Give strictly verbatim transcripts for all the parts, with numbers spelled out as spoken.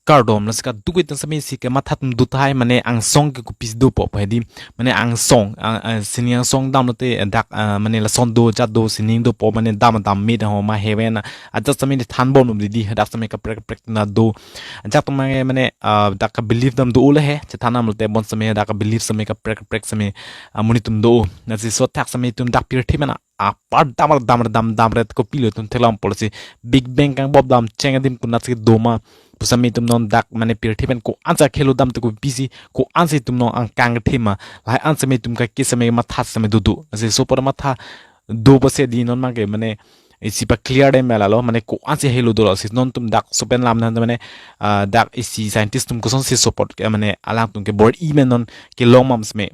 kardom, lasi kadokave atum same isi kematha atum do tahai, mane angsong ke kopisi dopo pu hedi, mane angsong, ah, ah, sining angsong damlote dak, ah, mane lason do jat do sining dopo, mane dam dam me dam ho ma heaven ajat same di thanbom num didi, dak same kaprek kaprek na do. Ajat atum mane, mane, ah, dak ka belief dam do ule he, chethan damlote bonsame dak ka belief same kaprek kaprek same, ah, monit atum do. Lasi so thak same itum dak pirthe mena apar damar damar dam damret kopilo itum theklong po, lasi Big Bang kangbop dam cheng adim konatsi doma pusame itum non dak mane pirthe pen ko-ansi khelo dam te kopisi, ko-ansi itum non angkang thema, lahai an same itum kake same matha same dodo. Lasi so por matha do pusi di non mangke mane isi pa clear dem lalo, mane ko-ansi helo dolo, si non itum dak so pen lam nan mane, ah, dak isi scientist atum kosonsi support ke mane alangtum ke bor-i men non kelong ma same.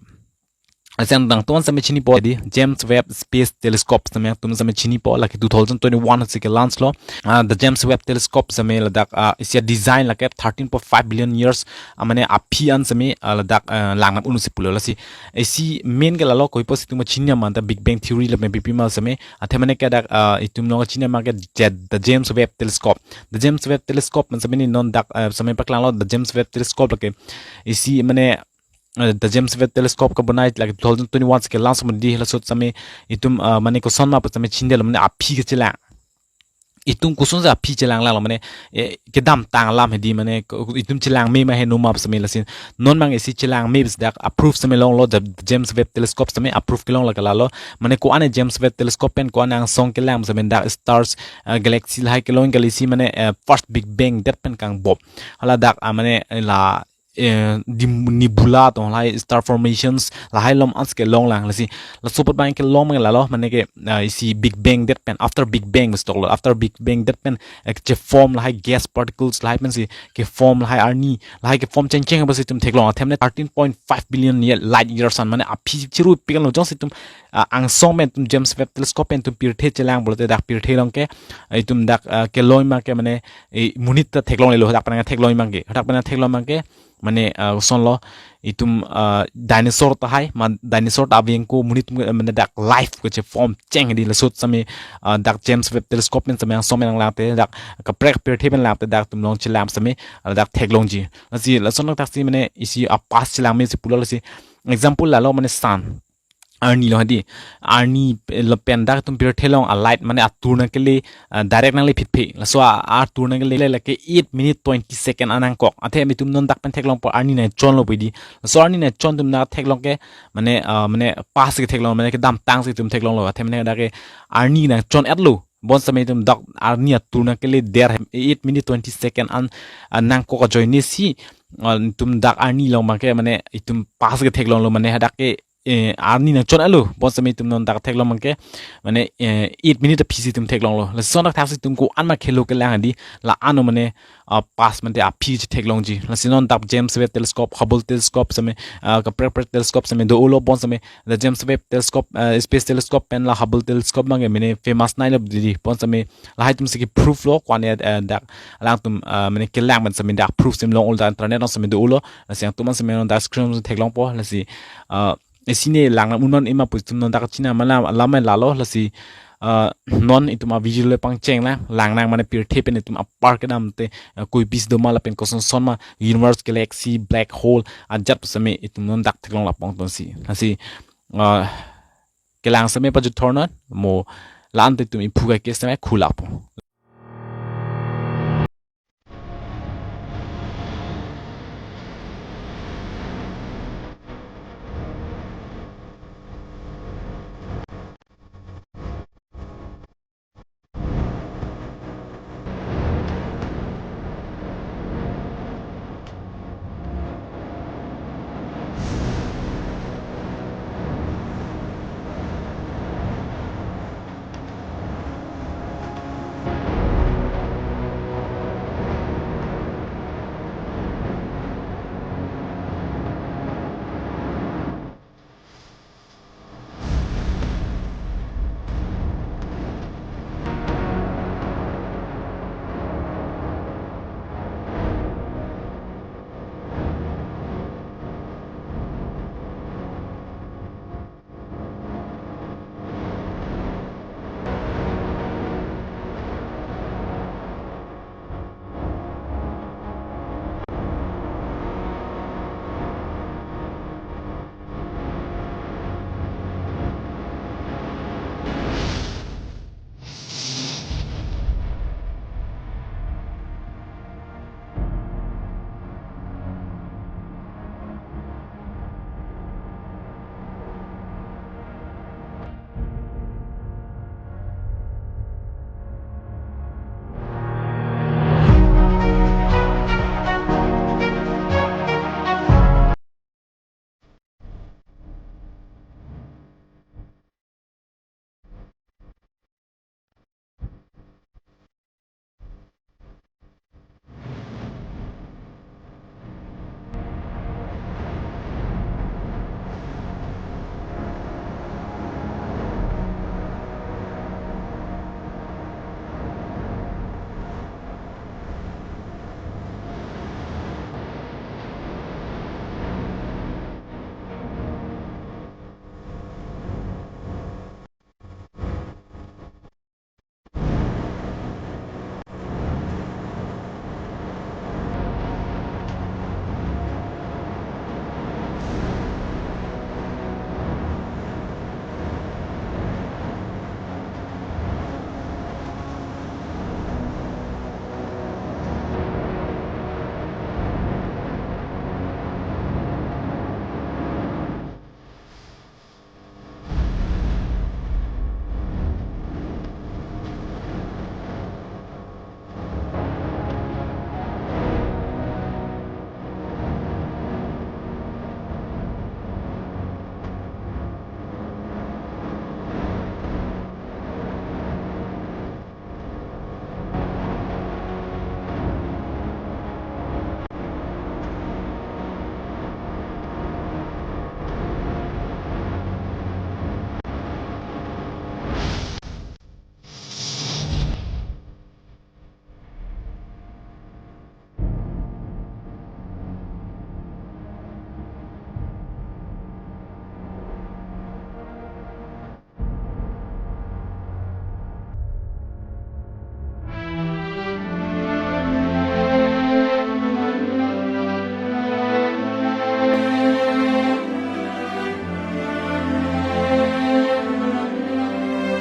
Asang dang tuan same chinipo di James Webb Space Telescope same atum same chinipo, lake two thousand twenty-one si ke launch lo. Ah, the James Webb Telescope same ladak, ah, isi design lake thirteen point five billion years, ah, mane aphi an same, ah, ladak, ah, lang nang unu si pulo, lasi isi main ke lalo koipo si itum chini ma ta Big Bang Theory lapen pipi ma same, athe mane ke dak, ah, itum nong chini ma ke jet the James Webb Telescope. The James Webb Telescope man same ni non dak, ah, same paklang lo the James Webb Telescope lake isi mane, eh, the James Webb Telescope kabonai lake two thousand twenty-one si ke launch mo di, laso same itum, ah, mane koson ma same chini lo mane aphi kechelang. Itum kosonsi aphi chelang lang lo mane, eh, kedamtang alam hedi, mane ko-, itum chelang me ma he numa same, lasi non mang isi chelang me bis dak approve same longlo, the James Webb Telescope same approve kelong lake lalo, mane ko-an James Webb Telescope pen ko-an angsong kelang same dak stars, eh, galaxy lahai kelong kali si mane, eh, first Big Bang det pen kangbop. Hala dak, ah, mane, eh, la, eh, dim-, nebula tong lahai star formations lahai lom ans kelong lang, lasi laso apot bang kelong mang lalo mane ke, ah, isi Big Bang det pen, after Big Bang mes toklo, after Big Bang det pen, eh, che form lahai gas particles lahai pensi ke form lahai arni lahai ke form cheng cheng pusi itum theklong, athe mane thirteen point five billion ye-, light years an mane aphi chiru pikan lo, jongsi itum, ah, angsong pen itum James Webb Telescope pen itum pirthe chelang pulote dak pirthe along ke, ah, itum dak, ah, kelong ma ke mane, eh, monit ta theklonglelo, dak pen theklong ma ke, dak pen theklong ma ke mane, ah, kosonlo itum, ah, dinosaur tahai ma dinosaur ta aveng ko monit atum, eh, mane dak life ko che form cheng di, laso same, ah, dak James Webb Telescope pen same angsong pen lang te dak kaprek pirthe pen lang te dak itum long chelang same, ah, dak theklongji. Lasi lason dak si mane isi a past chelang me si pulo, lasi example lalo mane sun. Arni lo hedi. Arni, eh, lo pen dak itum pirthe along a light mane atur nangkele, ah, direct nangle phitphe. Laso a, atur nangkele lake eight minute twenty second an nangkok. Athe itum non dak pen theklong po arni nangchonlo pu di. Laso arni nangchon itum dak theklong ke mane, ah, mane past ke theklong, mane kedamtang si itum theklonglo. Athe mane dak ke arni nangchon-etlo. Bonsame itum dak arni atur nangkele der hem eight minute twenty second an, ah, nangkok ajoine si, ah, itum dak arni along ma ke mane itum past ke theklonglo, mane hadak ke, eh, arni nangchon-etlo, bonsame itum non dak theklong ma ke mane, eh, eight minute aphi si itum theklonglo. Lason dak thak si itum ko-an ma khelo kelang di, la ano mane, ah, past mante aphi si theklongji. Lasi non dak James Webb Telescope, Hubble Telescope same, ah, kaprek prek telescope same do ulo, bonsame the James Webb Telescope, ah, Space Telescope pen la Hubble Telescope ma ke mane famous nai lo di, bonsame lahai atum si ke proof lo, ko-an, eh, dak alangtum, ah, mane kelang pen same dak proof sim long ul dak internet along same do ulo, lasi alangtum an same non dak screen theklong po, lasi, ah, isi ne lang nang un ma pu itum non dak chini ma lam, lam lalo, lasi, ah, non itum a video le pangcheng lang, lang nang mane pirthe pen itum apar kedam te, ah, koipisi doma lapen koson son ma universe, galaxy, black hole ajat same itum non dak theklong lapong ton si. Lasi, ah, kelang same pajut thor non mo la-an te itum iphu kake same khula po.